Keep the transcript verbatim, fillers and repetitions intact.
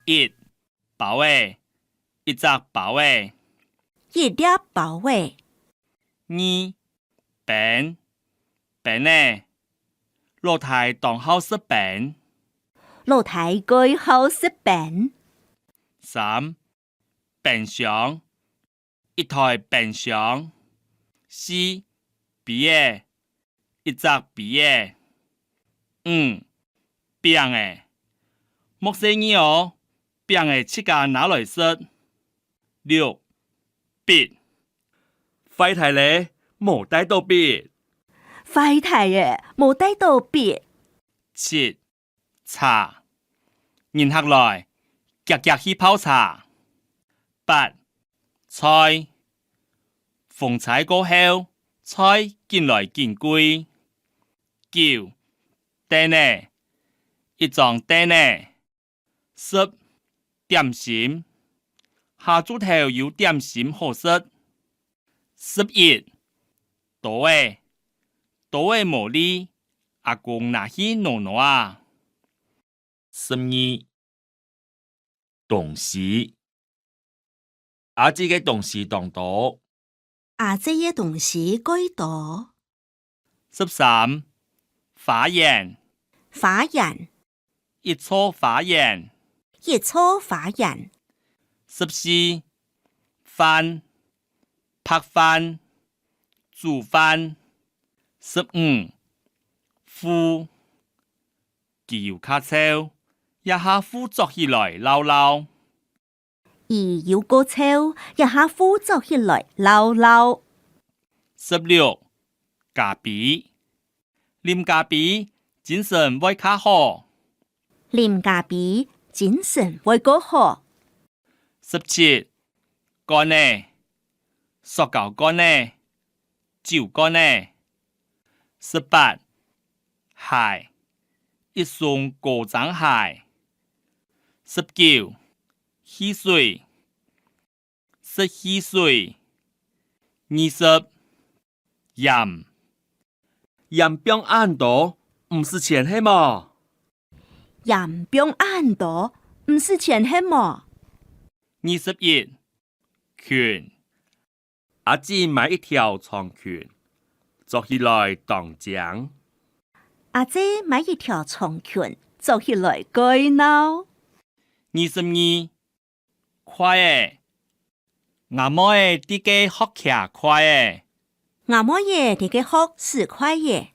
一、包仔，一隻包仔。一粒包仔。二、冰，冰仔，老弟當好食冰。老弟蓋好食冰。三、冰箱，一台冰箱。四、杯仔，一隻杯仔。五、餅仔，莫細義哦，餅仔自家拿來食。六、筆，壞忒咧，無帶著筆。壞忒咧，無帶著筆。七、茶，人客來，遽遽去泡茶。八、菜，風搓過後，菜緊來緊貴。九、凳仔，一張凳仔。十、點心，下晝頭有點心好食。十一、刀仔，刀仔無力，阿公拿去挪挪啊。十二、東西，阿姊个東西當多。阿姊个東西蓋多。十三、花園，花園，一座花園。一座花園。十四、飯，白飯，煮飯。十五、褲，佢有較臭，這下褲著起來摎摎。佢有較臭，這下褲著起來摎摎。十六、咖啡，啉咖啡，精神會較好。啉咖啡，精神會較好。十七、罐仔，塑膠罐仔，酒罐仔。十八、鞋，一雙高踭鞋。十九、汽水，食汽水。二十、鹽，鹽放恁多，毋使錢係無？鹽放恁多，毋使錢係無？二十一、裙，阿姊買一條長裙，著起來當靚。阿姊買一條長裙，著起來蓋鬧。二十二、筷仔，吾妹仔在該學擎筷仔。吾妹仔在該學使筷仔。